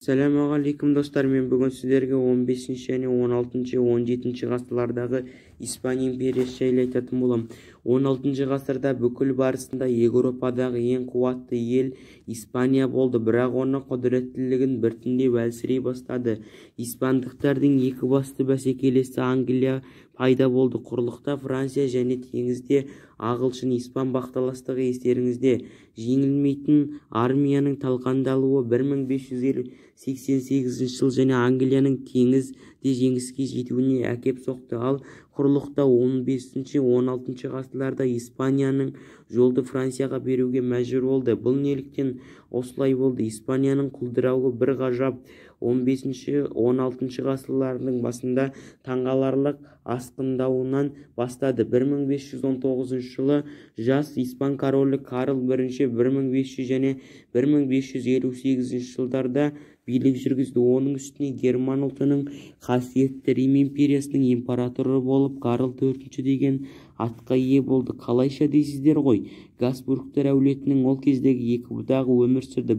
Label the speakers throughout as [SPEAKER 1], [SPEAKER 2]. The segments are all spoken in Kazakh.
[SPEAKER 1] Ассалаумағалейкум, достар! Мен бүгін сіздерге 15 және 16, 17 ғасырлардағы Испания империясы жайлы айтатын боламын. 16 ғасырда бүкіл барысында Еуропадағы ең қуатты ел Испания болды, бірақ оның құдіреттілігін біртіндеп әлсірей бастады. Испандықтардың екі басты бәсекелесі Англия пайда болды. Құрлықта Франция және теңізде ағылшын-испан бақталастығы естеріңізде. Жеңілмейтін армияның талқандалуы 1588 жыл және Англияның теңізде жеңіске жетуіне әкеп соқты. Ал құрлықта 15-16 ғасырларда Испанияның жолды Францияға беруге мәжбүр болды. Бұл неліктен осылай болды? Испанияның құлдырауы бір ғажап. 15-16 ғасырлардың басында таңғаларлық асқындауынан бастады. 1519 жылы жас испан королі Карл I 1500 және 1558 жылдарда билік жүргізді. Оның үстіне герман ұлтының Қасиетті Рим империясының императоры болып, Карл Төртінші деген атқа ие болды. Қалайша дейсіздер ғой? Габсбургтар әулетінің ол кездегі екі бұтағы өмір сүрді.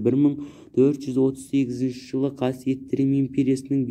[SPEAKER 1] 1438 жылы Қасиетті Рим империясының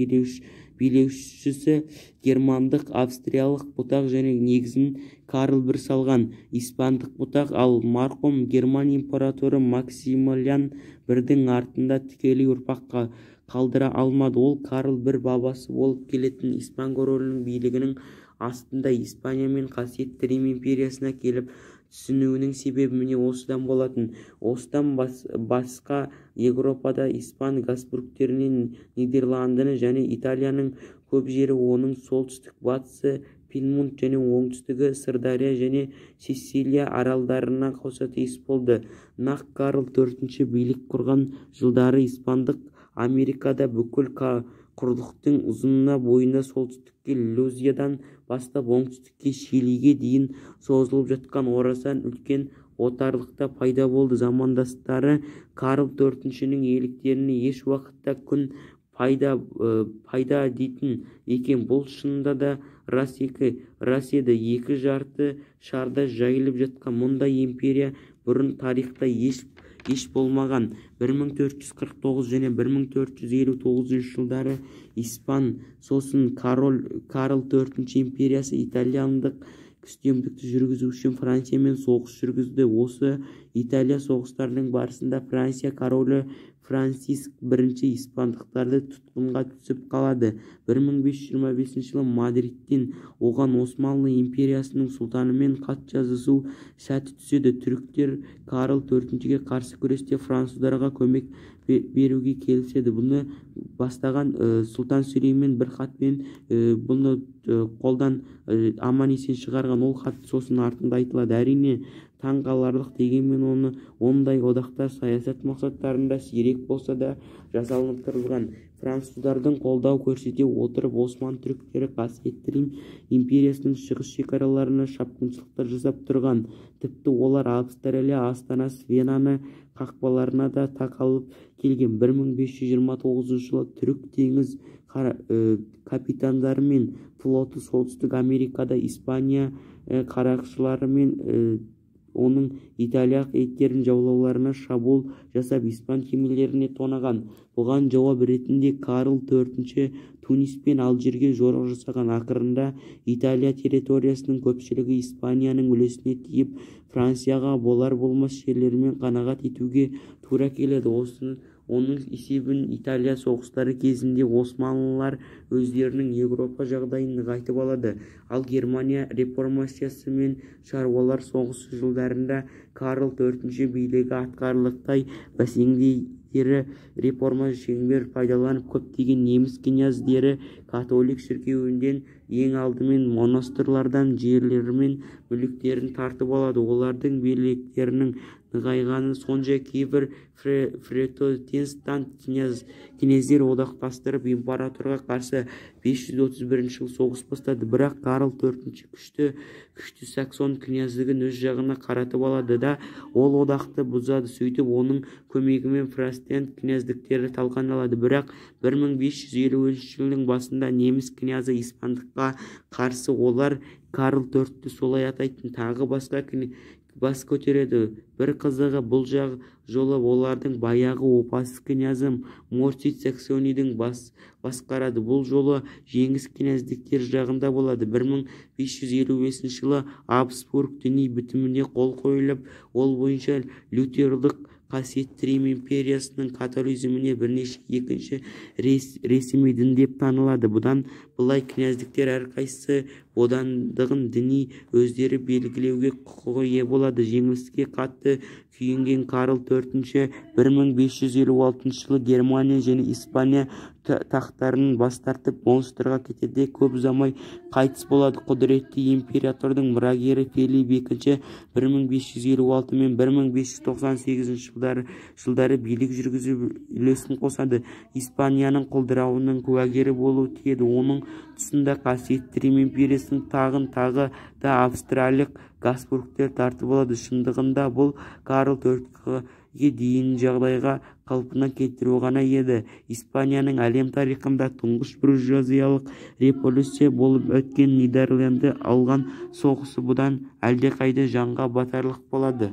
[SPEAKER 1] билеушісі германдық австриялық бұтақ және негізін Карл I салған испандық бұтақ. Ал марқұм герман императоры Максимилиан Бірдің артында тікелей ұрпақ қалдыра алмады. Ол Карл I бабасы болып келетін испан королінің билігінің астында Испания мен Қасиетті Рим империясына келіп түсуінің себебі міне осыдан болатын. Осыдан басқа Еуропада испан Габсбургтерінен Нидерландыны және Италияның көп жері, оның солтүстік батысы Пьемонт және оңтүстігі Сырдария және Сицилия аралдарына қоса тиіс болды. Нақ Карл Төртінші билік құрған жылдары испандық Америкада бүкіл құрлықтың ұзына бойында солтүстікте Луизианадан бастап оңтүстікте Чилиге дейін созылып жатқан орасан үлкен отарлықта пайда болды. Замандастары Карл Төртіншінің иеліктеріне еш уақытта күн пайда, пайда дейтін екен. Бұл шынында да рас еді. Екі жарты шарда жайылып жатқан мұндай империя бұрын тарихта еш болмаған. 1449 және 1459 жылдары испан, сосын король Карл Төртінші империясы итальяндық үстемдікті жүргізу үшін Франциямен соғыс жүргізді. Осы Италия соғыстарының барысында Франция королі Франсиск Бірінші испандықтарды тұтқынға түсіп қалады. 1525 жылы Мадридтен оған Османлы империясының сұлтанымен хат жазысу сәті түседі. Түріктер Карл Төртіншіге қарсы күресте француздарға көмек беруге келіседі. Бұны бастаған сұлтан Сүлеймен бір хатпен бұны қолдан аман-есен шығарған. Ол хат сосын артында айтылады. Әрине, таң қаларлық дегенмен, оны ондай одақтар саясат мақсаттарында сирек болса да жасалынып тұрылған. Француздардың қолдау көрсете отырып, осман түріктері Қасиетті Рим империясының шығыс шекараларына шапқыншылықтар жасап тұрған. Тіпті олар Австрия астанасы Венаны қақпаларына да тақалып келген. 1529 жылы түрік теңіз капитандары мен флоты Солтүстік Америкада Испания қарақшылары мен оның италиялық иттерін жаулауларына шабуыл жасап, испан кемелеріне тонаған. Бұған жауап ретінде Карл Төртінші Тунис пен Алжирге жорық жасаған. Ақырында Италия территориясының көпшілігі Испанияның үлесіне тиіп, Францияға болар-болмас жерлермен қанағат етуге тура келеді. Оның есебін Италия соғыстары кезінде османлылар өздерінің Еуропа жағдайын нығайтып алады. Ал Германия реформациясы мен шаруалар соғысы жылдарында Карл Төртінші билігі атқарарлықтай бәсеңдей реформа шеңбер пайдаланып, көптеген неміс князьдері католик шіркеуінен, ең алдымен монастырлардан жерлері мен мүліктерін тартып алады. Олардың биліктерінің нығайғаны сонша, кейбір протестант князьдер одақтастырып, императорға қарсы 531 жылы соғыс бастады. Бірақ Карл Төртінші күшті Саксон князьдігін өз жағына қаратып алады да, ол одақты бұзады. Сөйтіп, оның көмегімен протестант князьдіктері талқандалады. Бірақ 1553 жылдың басында неміс князі испандыққа қарсы, олар Карл Төртті солай атайтын, тағы басқа бас көтереді. Бір қызығы, бұл жолы олардың баяғы опасыз князі Морциц Саксонияны басқарады. Бұл жолы жеңіс князьдіктер жағында болады. 1555 жылы Авгсбург діни бітіміне қол қойылып, ол бойынша лютерлік Қасиетті Рим империясының католизмінен бірінші екінші ресми дін деп танылады. Бұдан былай князьдіктер әрқайсысы бодандығын дінін өздері белгілеуге құқығы ие болады. Жеңіліске қатты күйінген Карл Төртінші 1556 жылы Германия және Испания тақтарынан бас тартып, Мюнстерге кетеді де, көп ұзамай қайтыс болады. Құдіретті императордың мұрагері Филипп Екінші 1556 мен 1598 жылдары билік жүргізіп үлесін қосады. Испанияның құлдырауының куәгері болу тиеді. Оның тұсында Қасиетті Рим империясының тағын тағы да австриялық Габсбургтер тартып алады. Шындығында бұл Карл Төртге дейінгі жағдайға қалпына келтіру ғана еді. Испанияның әлем тарихында тұңғыш буржуазиялық революция болып өткен Нидерланды алған соғысы бұдан әлдеқайда жанға батарлық болады.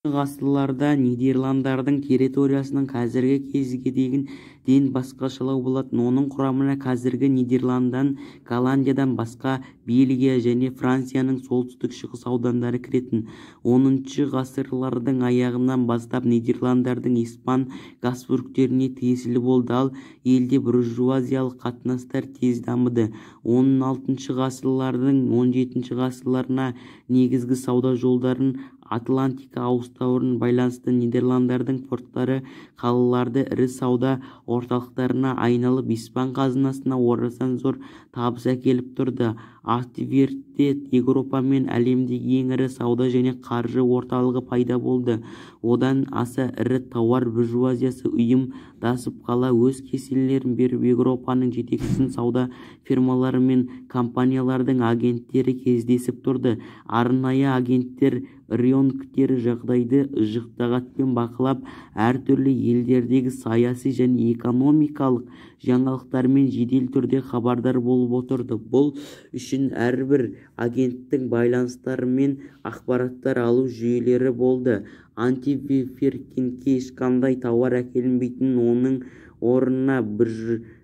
[SPEAKER 1] Ғасырларда Нидерландардың территориясының қазіргі кездегіден басқашалау болатын. Оның құрамына қазіргі Нидерландыдан, Голландиядан басқа Бельгия және Францияның солтүстік-шығыс аудандары кіретін. Оныншы ғасырлардың аяғынан бастап Нидерландардың испан Габсбургтеріне тиесілі болды, ал елде буржуазиялық қатынастар тез дамыды. 16-ғасырлардың 17 ғасырларына негізгі сауда жолдарын Атлантика ауыстарын байланысты Нидерландардың порттары, қалалары ірі сауда орталықтарына айналып, испан қазынасына орасан зор табыс әкеліп тұрды. Антверпте Еуропа мен әлемдегі ең ірі сауда және қаржы орталығы пайда болды. Одан аса ірі тауар буржуазиясы ұйым-дасып қала өз кеселерін беріп, Еуропаның жетекші сауда фирмалары мен компаниялардың агенттері кездесіп тұрды. Арнайы агенттер рыноктегі жағдайды ыждағатпен бақылап, әртүрлі елдердегі саяси және экономикалық жаңалықтармен жедел түрде хабардар болып отырды. Бұл үшін әрбір агенттің байланыстары мен ақпараттар алу жүйелері болды. Антверпенге ешқандай тауар әкелінбейтін, оның орнына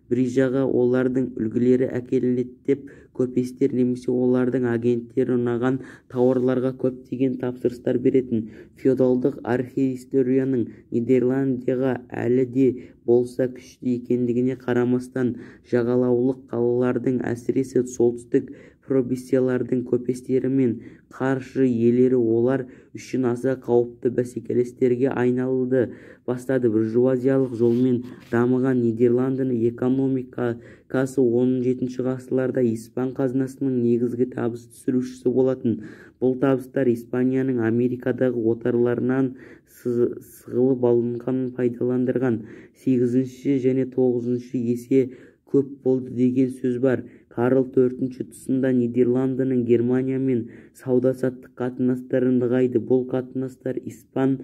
[SPEAKER 1] Брижаға олардың үлгілері әкелінеді деп көпестер немесе олардың агенттері ұнаған тауарларға көптеген тапсырыстар беретін. Феодалдық архиерействоның Нидерландыда әлі де болса күшті екендігіне қарамастан, жағалаулық қалалардың, әсіресе солтүстік провинциялардың көпестері мен қаржы иелері олар үшін аса қауіпті бәсекелестерге айнала бастады. Буржуазиялық жолмен дамыған Нидерландының экономикасы 17 ғасырларда испан қазынасының негізгі табыс түсірушісі болатын. Бұл табыстар Испанияның Америкадағы отарларынан сығылып алынған пайдаландырған сегізінші және тоғызыншы есе көп болды деген сөз бар. Карл Төртінші тұсында Нидерландының Германиямен сауда-саттық қатынастары нығайды. Бұл қатынастар испан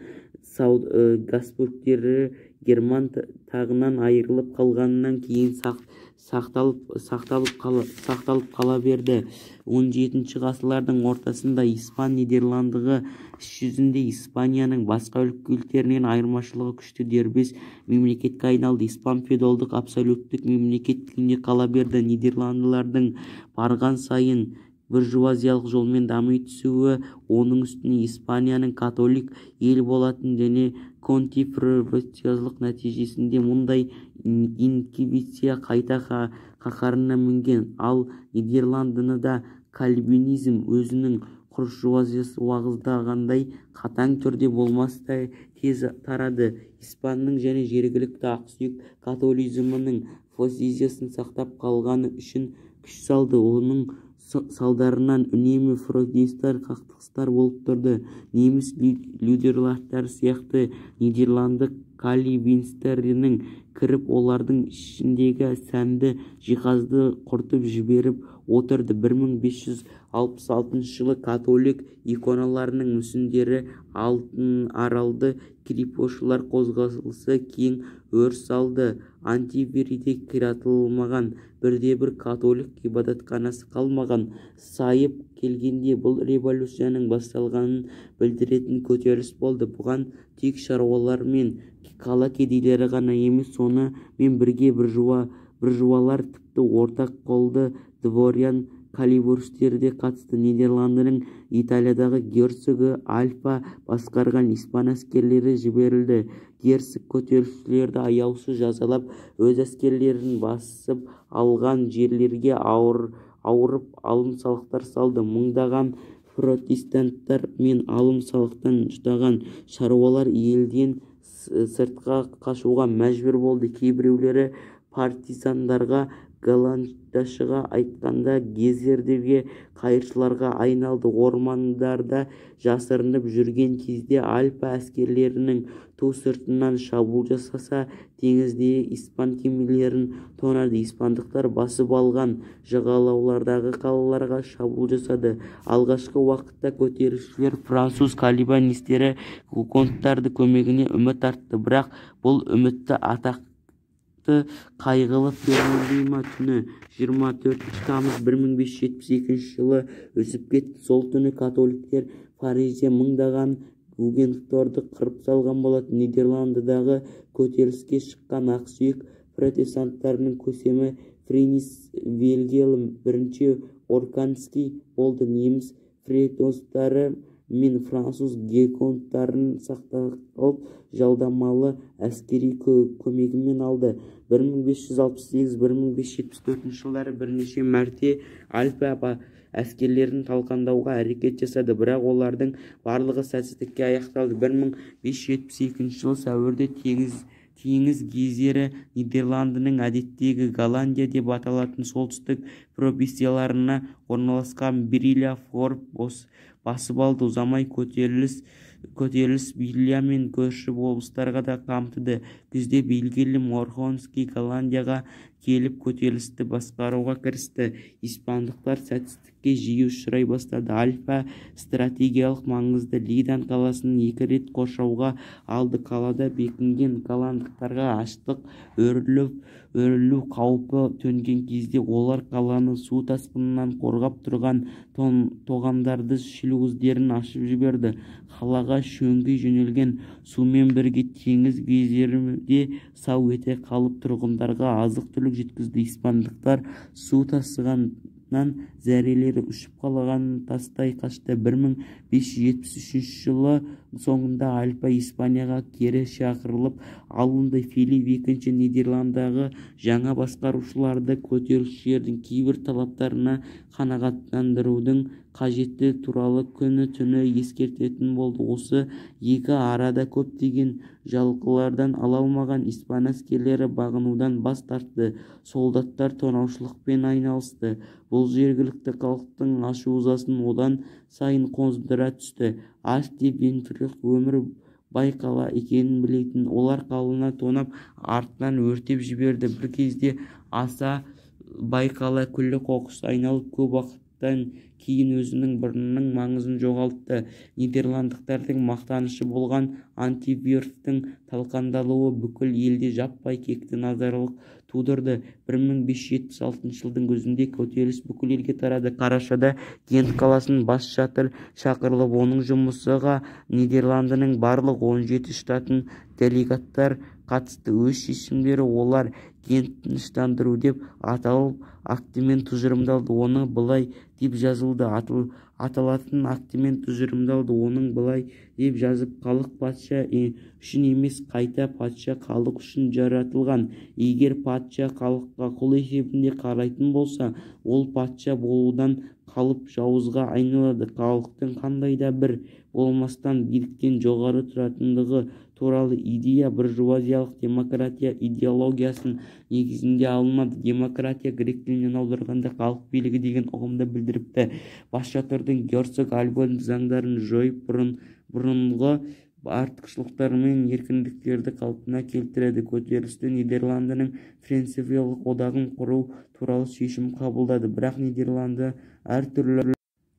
[SPEAKER 1] Габсбургтері герман тағынан айырылып қалғаннан кейін сақталып қала берді. 17 ғасырлардың ортасында испан Нидерландығы іс жүзінде Испанияның басқа өлкелерінен айырмашылығы күшті дербес мемлекетке айналды. Испан феодалдық абсолюттік мемлекет күйінде қала берді. Нидерландылардың барған сайын буржуазиялық жолмен дами түсуі, оның үстіне Испанияның католик ел болатын және контрреволюциялық нәтижесінде мұндай инквизиция қайта қаһарына мінген. Ал Нидерландыда кальвинизм өзінің буржуазиясы уағыздағандай қатаң түрде болмаса да тез тарады. Испанның және жергілікті ақсүйек католизмінің позициясын сақтап қалғаны үшін күш салды. Оның салдарынан үнемі протестанттар қақтығыстар болып тұрды. Неміс лютерандары сияқты нидерландық кальвинистерінің кіріп, олардың ішіндегі сәнді жиһазды құртып жіберіп отырды. 1566 жылы католик иконаларының мүсіндері аралды. Криппошылар қозғалысы кең өріс алды. Антверпенде қиратылмаған бірде-бір католик ғибадатханасы қалмаған. Сайып келгенде, бұл революцияның басталғанын білдіретін көтеріліс болды. Бұған тек шаруалар мен қала кедейлері ғана емес, сонымен бірге буржуалар, тіпті орта қолды дворян калибристер де қатысты. Нидерландының Италиядағы герцогы Альфа басқарған испан әскерлері жіберілді. Герцог көтерілісшілерді аяусыз жазалап, өз әскерлерін басып алған жерлерге ауыр алым-салықтар салды. Мыңдаған протестанттар мен алым-салықтан жұтаған шаруалар елден сыртқа қашуға мәжбүр болды. Кейбіреулері партизандарға, голландияшыға айтқанда дезертир қайыршыларға айналды. Ормандарда жасырынып жүрген кезде Альфа әскерлерінің ту сыртынан шабуыл жасаса, теңіздегі испан кемелерін тонады. Испандықтар басып алған жағалаулардағы қалаларға шабуыл жасады. Алғашқы уақытта көтерілісшілер француз кальвинистері гугеноттардың көмегіне үміт артты. Бірақ бұл үмітті атақты қайғылы Фернандина түні 24 тамыз 1572 жылы үзіп кетті. Сол түні католиктер Парижде мыңдаған гугеноттарды қырып салған болатын. Нидерландыдағы көтеріліске шыққан ақсүйек протестанттардың көсемі Фринц Вильгельм I Оранский болды. Неміс протестанттары мен француз гугеноттарын сақталып, жалдамалы әскери көмегімен алды. 1568-1574 жылдары бірнеше мәрте Альфа әскерлерін талқандауға әрекет жасады, бірақ олардың барлығы сәтсіздікке аяқталды. 1572 жылы сәуірде теңіз гезері Нидерландының әдеттегі Голландия деп аталатын солтүстік провинцияларына орналасқан Бриля форт басып алды. Ұзамай көтеріліс Бриля мен көрші облыстарға да қамтыды. Күзде Вильгельм Оранский Голландияға келіп, көтерілісті басқаруға кірісті. Испандықтар сәтсіздікке жиі ұшырай бастады. Альфа стратегиялық маңызды Лейден қаласын екі рет қоршауға алды. Қалада бекінген голландықтарға аштық өрілу қаупі төнген кезде олар қаланы су тасқынынан қорғап тұрған тоғандарды шлюздерін ашып жіберді. Қалаға шөңги жөнелген сумен бірге теңіз гезері де сау ете қалып, тұрғындарға азық-түлік жеткізді. Испандықтар су тасығаннан зәрелері ұшып, қаланы тастай қашты. 1573 жылы соңында Альфа Испанияға кері шақырылып алынды. Филипп II Нидерландыдағы жаңа басқарушыларды көтерілісшілердің кейбір талаптарына қанағаттандырудың қажеттігі туралы күні-түні ескертетін болды. Осы екі арада көптеген жалақыларын ала алмаған испан әскерлері бағынудан бас тартты. Солдаттар тонаушылықпен айналысты. Бұл жергілікті халықтың ашу-ызасын одан сайын қоздыра түсті. Антверпен өмір бай қала екенін білетін олар қаланы тонап, артынан өртеп жіберді. Бір кезде аса бай қала күллі қоқысқа айналып, көп уақыттан кейін өзінің бұрынғы маңызын жоғалтты. Нидерландықтардың мақтанышы болған Антверпеннің талқандалуы бүкіл елде жаппай кекті наразылық тудырды. 1576 жылдың күзінде көтеріліс бүкіл елге тарады. Қарашада Гент қаласының бас шатыр шақырылып, оның жұмысыға Нидерландының барлық 17 штатынан делегаттар қатысты. Өз шешімдері олар Гент тыныштандыру деп аталып, актімен тұжырымдалды. Оны былай деп жазылды. Аталатын актімен тұжырымдалды. Оның былай деп жазып: халық патша үшін емес, қайта патша халық үшін жаратылған. Егер патша халыққа құл есебінде қарайтын болса, ол патша болудан қалып, жауызға айналады. Халықтың қандай да бір болмастан биліктен жоғары тұратындығы туралы идея буржуазиялық демократия идеологиясының негізінде алынады. Демократия грек тілінен аударғанда халық билігі деген ұғымды білдіріпті. Бас шатырдың герцог Альбаның заңдарын жойып, бұрынғы Артықшылықтар мен еркіндіктерді қалпына келтіреді. Көтерілісті Нидерландының Франсофиялық одағын құру туралы шешім қабылдады. Бірақ Нидерланды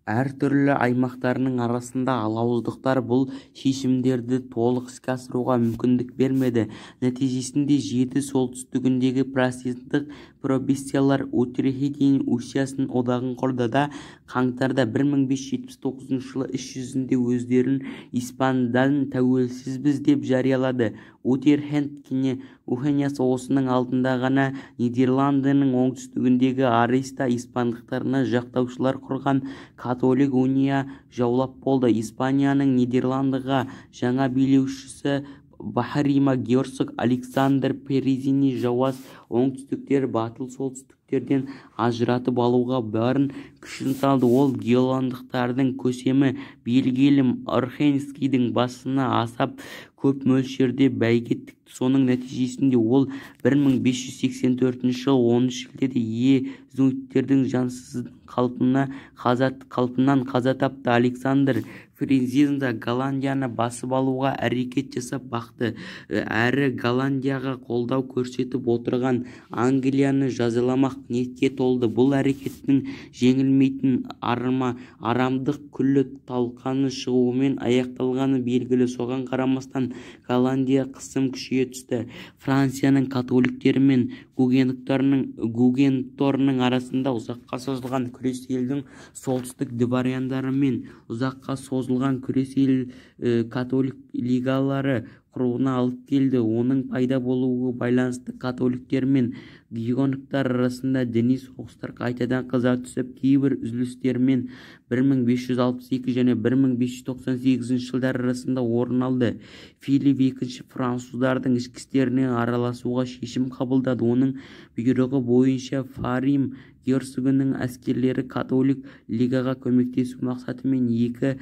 [SPEAKER 1] әртүрлі аймақтарының арасында алауыздықтар бұл шешімдерді толық іске асыруға мүмкіндік бермеді. Нәтижесінде жеті солтүстігіндегі протестанттық провинциялар Утрехтен униасының одағын құрды да, қаңтарда 1579 жылы іс жүзінде өздерін Испаниядан тәуелсізбіз деп жариялады. Утрехт униясы осының алдында ғана Нидерландының оңтүстігіндегі Ариста испандықтарына жақтаушылар құрған католик уния жаулап болды. Испанияның Нидерландыға жаңа билеушісі Бахарима герцог Александр Перезіне жауаз оңтүстіктер батыл солтүстіктерден ажыратып алуға барын күшін салды. Ол голландықтардың көсемі Вильгельм Орхенскийдің басына аса көп мөлшерде бәйге тікті. Соның нәтижесінде ол 1584 жылы 10 шілдеде иезуиттердің жансыздық қалпынан қаза тапты. Александр Фрезинда Голландияны басып алуға әрекет жасап бақты әрі Голландияға қолдау көрсетіп отырған Англияны жазаламақ ниетке толды. Бұл әрекеттің жеңілмейтін арамдық күлі-талқаны шығуымен аяқталғаны белгілі. Соған қарамастан Голландия қысым күшейе түсті. Францияның католиктері мен гугеноттарының арасында ұзаққа созылған күрес елдің солтүстік дворяндарымен ұзаққа созылған күрес ел католик лигалары құруына алып келді. Оның пайда болуы байланысты католиктер мен гугеноттар арасында діни соғыстар қайтадан қыза түсіп, кейбір үзілістермен 1562 және 1598 жылдар арасында орын алды. Филипп II француздардың ішкі істеріне араласуға шешім қабылдады. Оның бұйрығы бойынша Фарим герцогының әскерлері католик лигаға көмектесу мақсатымен екі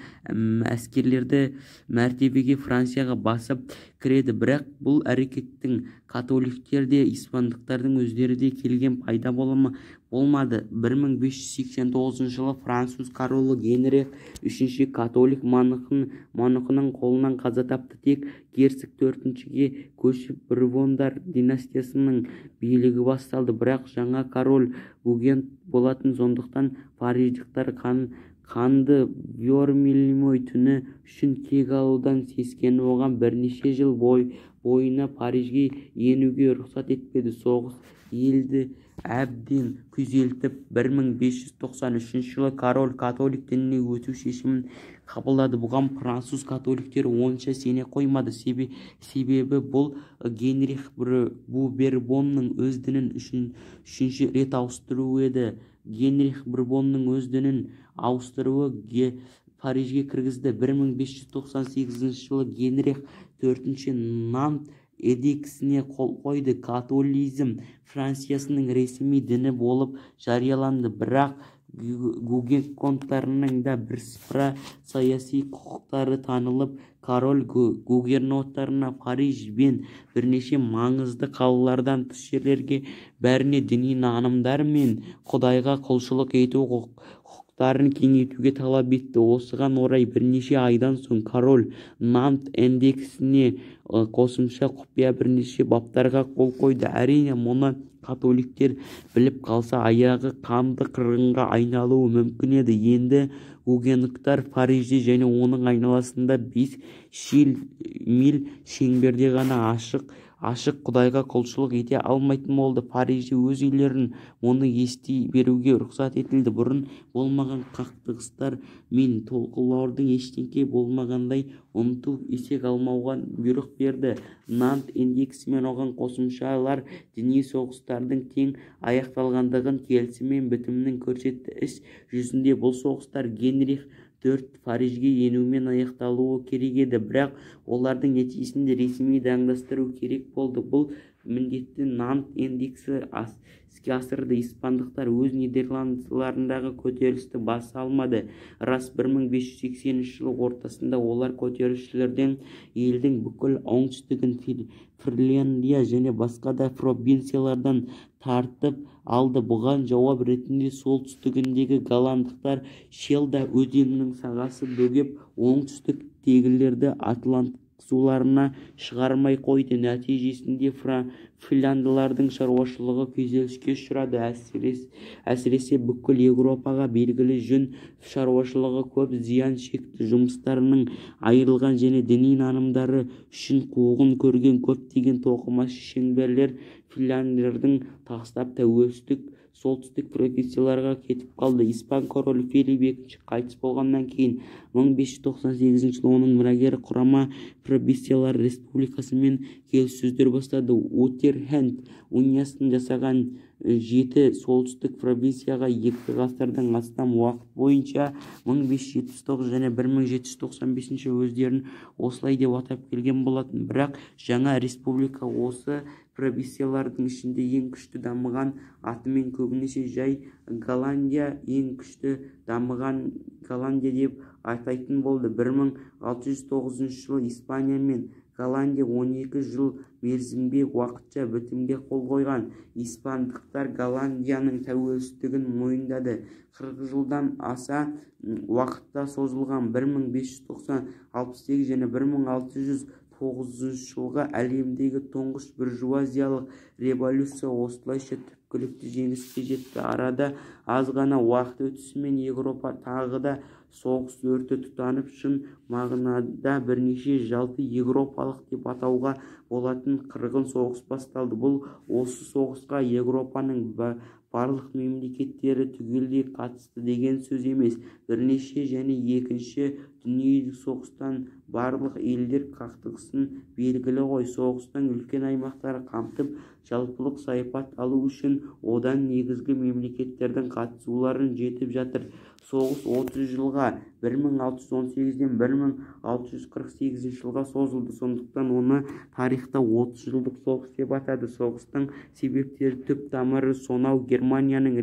[SPEAKER 1] әскерлерді мәртебеге Францияға басып кіреді. Бірақ бұл әрекеттің католиктер де, испандықтардың өздері де келген пайда болмады. 1589 жылы француз королі Генрих III католик монахының қолынан қаза тапты. Тек герцог төртіншіге көшіп, Бурбондар династиясының билігі басталды. Бірақ жаңа король гугенот болатын, сондықтан париждықтар қанды Вормельмой түні үшін кек алудан сескеніп, оған бірнеше жыл бойына Парижге енуге рұқсат етпеді. Соғыс елді әбден күйзелтіп, 1593 жылы король католик дініне өту шешімін қабылдады. Бұған француз католиктері онша сене қоймады, себебі бұл Генрих Бурбонның өз дінін үшінші рет ауыстыруы еді. Генрих Бурбонның өз дінін ауыстыруы Парижге кіргізді. 1598 жылы Генрих IV Нант эдиктісіне қол қойды. Католизм Франциясының ресми діні болып жарияланды, бірақ гугеноттарының да бірсыпыра саяси құқықтары танылып, король гугеноттарына Париж бен бірнеше маңызды қалалардан тыс жерлерге бәріне діни нанымдар мен құдайға құлшылық ету құқықтарын кеңейтуге талап етті. Осыған орай бірнеше айдан соң король Нант эдиктісіне қосымша құпия бірнеше баптарға қол қойды. Әрине, мұны католиктер біліп қалса, аяғы қанды қырғынға айналуы мүмкін еді. Енді гугеноттар Парижде және оның айналасында 5 миль шеңберде ғана ашық құдайға құлшылық ете алмайтын болды. Парижде өз үйлерін оны ести беруге рұқсат етілді. Бұрын болмаған қақтығыстар мен толқулардың ештеңе болмағандай ұмытып есек алмауға бұйрық берді. Нант эдиктісі мен оған қосымшалар діни соғыстардың тең аяқталғандығын келісім мен бітімнің көрсетті. Іс жүзінде бұл соғыстар Генрих IV Парижге енумен аяқталуы керек еді, бірақ олардың нәтижесінде ресми заңдастыру керек болды. Бұл міндетті Нант эдиктісі іске асырды. Испандықтар өз Нидерландыларындағы көтерілісті баса алмады. Рас, 1580 жылы ортасында олар көтерілісшілерден елдің бүкіл оңтүстігін, Фриландия және басқа да провинциялардан тартып алды. Бұған жауап ретінде солтүстігіндегі голландықтар Шелда өзенінің сағасын бөгеп, оңтүстіктегілерді Атлант суларына шығармай қойды. Нәтижесінде фландылардың шаруашылығы күйзеліске ұшырады. Әсіресе бүкіл Еуропаға белгілі жүн шаруашылығы көп зиян шекті. Жұмыстарынан айырылған және діни нанымдары үшін қуғын көрген көптеген тоқымашы шеберлер Фландерді тастап тәуелсіз солтүстік провинцияларға кетіп қалды. Испан королі Филипп II қайтыс болғаннан кейін 1598 жылы оның мұрагері Құрама провинциялар республикасымен келіссөздер бастады. Утрехт униясын жасаған жеті солтүстік провинцияға 2 ғасырдан астам уақыт бойынша, 1579 және 1795 өздерін осылай деп атап келген болатын. Бірақ жаңа республика осы провинциялардың ішінде ең күшті дамыған атымен, көбінесе жай Голландия, ең күшті дамыған Голландия деп атайтын болды. 1609 жылы Испания мен Голландия 12 жыл мерзімге уақытша бітімге қол қойған. Испандықтар Голландияның тәуелсіздігін мойындады. 40 жылдан аса уақытқа созылған, 1568 және 1609 жылғы әлемдегі тұңғыш буржуазиялық революция осылайша түпкілікті жеңіске жетті. Арада аз ғана уақыт өтісімен Еуропа тағы да соғыс өрті тұтанып, шын мағынада бірінші жалпы еуропалық деп атауға болатын қырғын соғыс басталды. Бұл осы соғысқа Еуропаның барлық мемлекеттері түгелдей қатысты деген сөз емес. Бірінші және екінші дүниежүзілік соғыстан барлық елдер қақтығысты белгілі ғой. Соғыстың үлкен аймақтарды қамтып, жалпылық сипат алу үшін одан негізгі мемлекеттердің қатысулары жетіп жатыр. Соғыс 30 жылға, 1618-ден 1648 жылға созылды. Сондықтан оны тарихта 30 жылдық соғыс деп атады. Соғыстың себептері түп тамыры сонау Германияның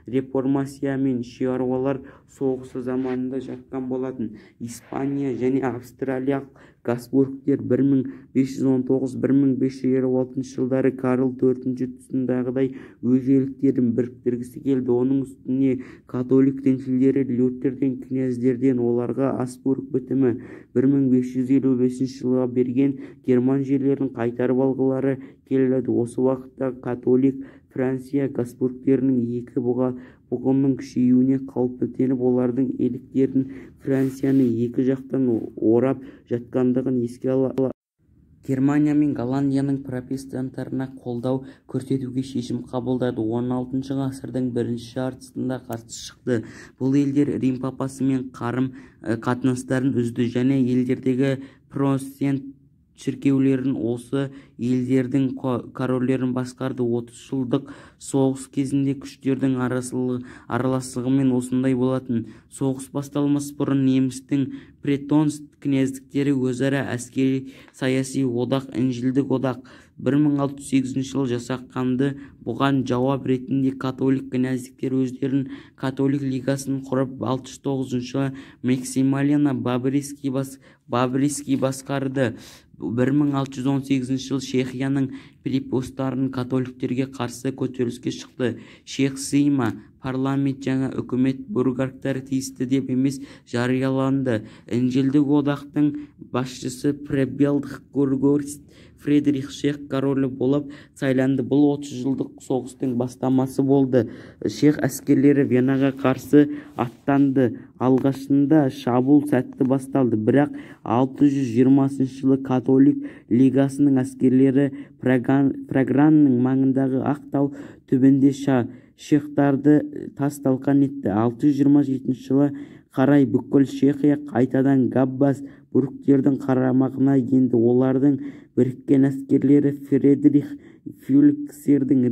[SPEAKER 1] реформация мен шаруалар соғысы заманында жатқан болатын. Испания және Австриялық Габсбургтер 1519-1556 жылдары Карл Төртінші тұсындағыдай өз иеліктерін біріктіргісі келді. Оның үстіне католик діншілдері лютеран князьдерден оларға Аугсбург бітімі 1555 жылы берген герман жерлерін қайтарып алғылары келді. Осы уақытта католик Франция Габсбургтердің екі бұғының күшеюіне қауіптеніп, олардың иеліктерін Францияны екі жақтан орап жатқандығын еске ала Германия мен Голландияның протестанттарына қолдау көрсетуге шешім қабылдады. XVI ғасырдың бірінші жартысында қарсы шықты. Бұл елдер Рим папасымен қарым-қатынастарын үзді және елдердегі протестант шіркеулерін осы елдердің корольдері басқарды. 30 жылдық соғыс кезінде күштердің араласығы осындай болатын. Соғыс басталмас бұрын немістің протестант князьдіктері өзара әскери-саяси одақ, Інжілдік одақ, 1608 жылы жасаққан-ды. Бұған жауап ретінде католик князьдіктері өздерінің Католик лигасын құрып, 609 жылы Максимилиан Баварский басқарды. 1618 жылы Чехияның препостары католиктерге қарсы көтеріліске шықты. Чех сеймі, парламент, жаңа үкімет бюргерттарға тиісті деп емес жарияланды. Інжілдік одақтың басшысы пребелдх курфюрст Фридрих чех королі болып сайланды. Бұл 30 жылдық соғыстың бастамасы болды. Чех әскерлері Венаға қарсы аттанды. Алғашында шабуыл сәтті басталды, бірақ 620 жылы Католик лигасының әскерлері Праграның маңындағы Ақ тау түбінде чехтарды тас-талқан етті. 627 жылы қарай бүкіл Чехия қайтадан Габсбургтердің қарамағына енді. Олардың біріккен әскерлері Фридрих Пфальцердің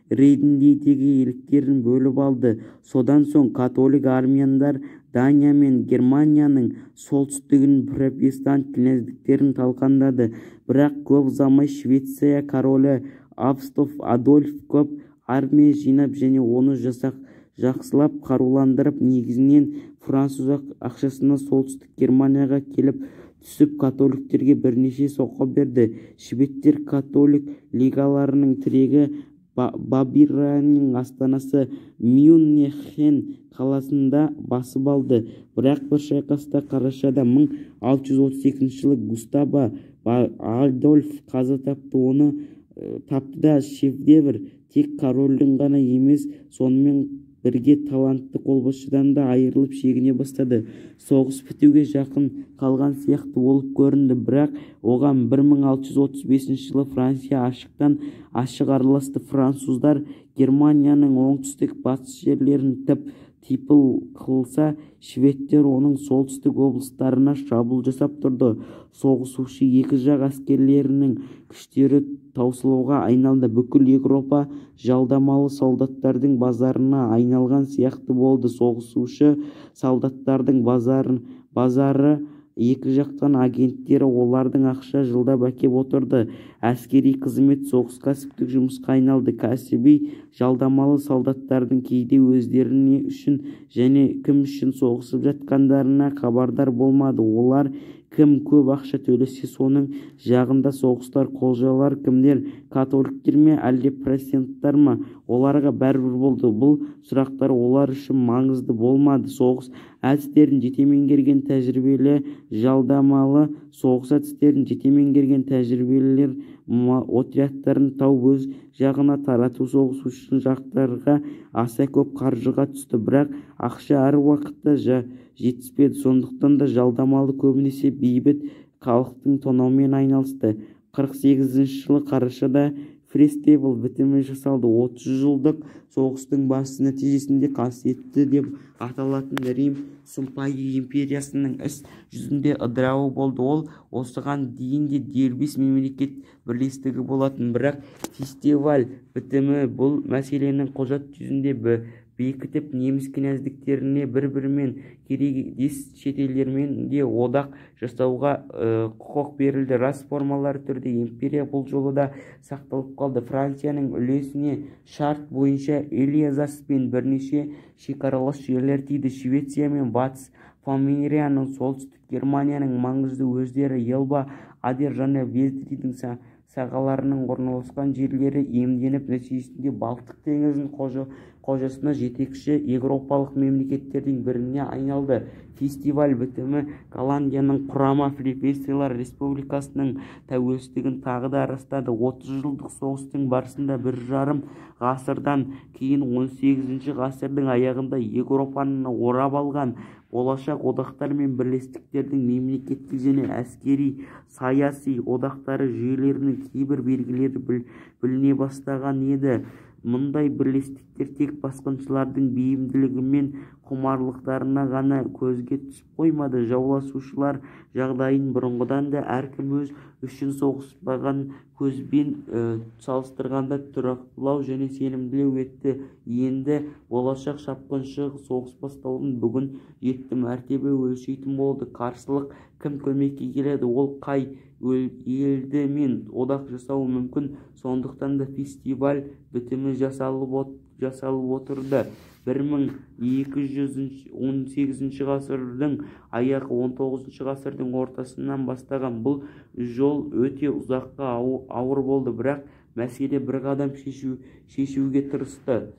[SPEAKER 1] Рейнландтегі иеліктерін бөліп алды. Содан соң католик армиялар Дания мен Германияның солтүстігінің протестант князьдіктерін талқандады. Бірақ көп ұзамай Швеция королі Густав Адольф көп армия жинап және оны жақсылап қаруландырып, негізінен француз ақшасына солтүстік Германияға келіп түсіп, католиктерге бірнеше соққы берді. Шведтер католик лигаларының тірегі Баварияның астанасы Мюнхен қаласын да басып алды. Бірақ бір шайқаста қарашада 1632 жылы Густав Адольф қаза тапты. Оны тапты да шведтер тек корольдің ғана емес, сонымен бірге талантты қолбасшыдан да айырылып шегіне бастады. Соғыс бітуге жақын қалған сияқты болып көрінді, бірақ оған 1635 жылы Франция ашықтан ашық араласты. Француздар Германияның оңтүстік батыс жерлерін тып-типыл қылса, шведтер оның солтүстік облыстарына шабуыл жасап тұрды. Соғысушы екі жақ әскерлерінің күштері таусылуға айналды. Бүкіл Еуропа жалдамалы солдаттардың базарына айналған сияқты болды. Соғысушы солдаттардың базары екі жақтың агенттері олардың ақша жалдап әкеп отырды. Әскери қызмет соғыс кәсіптік жұмысқа айналды. Кәсіби жалдамалы солдаттардың кейде өздері не үшін және кім үшін соғысып жатқандарынан хабардар болмады. Олар кім көп ақша төлесе, соның жағында соғысты. Қолжаулар кімдер, католиктер ме, әлде протестанттар ма, оларға бәрібір болды. Бұл сұрақтар олар үшін маңызды болмады. Соғыс әдістерін жете меңгерген тәжірибелі жалдамалы соғыс әдістерін жете меңгерген тәжірибелілер отрядтарын тауып өз жағына тарату соғысушы жақтарға аса көп қаржыға түсті. Бірақ ақша әр уақытта жетіспеді. Сондықтан да жалдамалы көбінесе бейбіт халықты тонаумен айналысты. 48 жылы қарашада Вестфаль бітімі жасалды. 30 жылдық соғыстың басты нәтижесінде қасиетті деп аталатын Рим сұмпайы империясының іс жүзінде ыдырауы болды. Ол осыған дейін де дербес мемлекет бірлестігі болатын. Бірақ Вестфаль бітімі бұл мәселені құжат жүзінде бекітіп, неміс князьдіктеріне бір-бірімен керегдес шет елдермен де одақ жасауға құқық берілді. Рас, формалы түрде империя бұл жолы да сақталып қалды. Францияның үлесіне шарт бойынша Эльзас пен бірнеше шекаралас жерлер тиді. Швеция мен Батыс Померанияның, Солтүстік Германияның маңызды өзендері Эльба, Одер және Везердің сағаларының орналасқан жерлері иемденіп, нәтижесінде Балтық теңізінің қожасына жетекші еуропалық мемлекеттердің біріне айналды. Вестфаль бітімі Голландияның Құрама Федеративтік Республикасының тәуелсіздігін тағы да растады. 30 жылдық соғыстың барысында бір жарым ғасырдан кейін 18 ғасырдың аяғында Еуропаны орап алған болашақ одақтар мен бірлестіктердің мемлекеттік және әскери-саяси одақтары жүйелерінің кейбір белгілері біліне бастаған еді. Мұндай бірлестіктер тек басқыншылардың бейімділігі мен құмарлықтарына ғана көзге түсіп қоймады. Жауласушылар жағдайын бұрынғыдан да әркім өзі үшін соғыспаған кезбен салыстырғанда тұрақтылау және сенімділеу етті. Енді болашақ шапқыншы соғыс басталуын бүгін жетті мәртебе өлшейтін болды. Қарсылық кім көмекке келеді, ол қай елмен одақ жасауы мүмкін? Сондықтан да Вестфаль бітімі жасалып отырды. 18 ғасырдың аяғы, 19 ғасырдың ортасынан бастаған бұл жол өте ұзаққа ауыр болды. Бірақ мәселе бір қадам шешуге тырысты.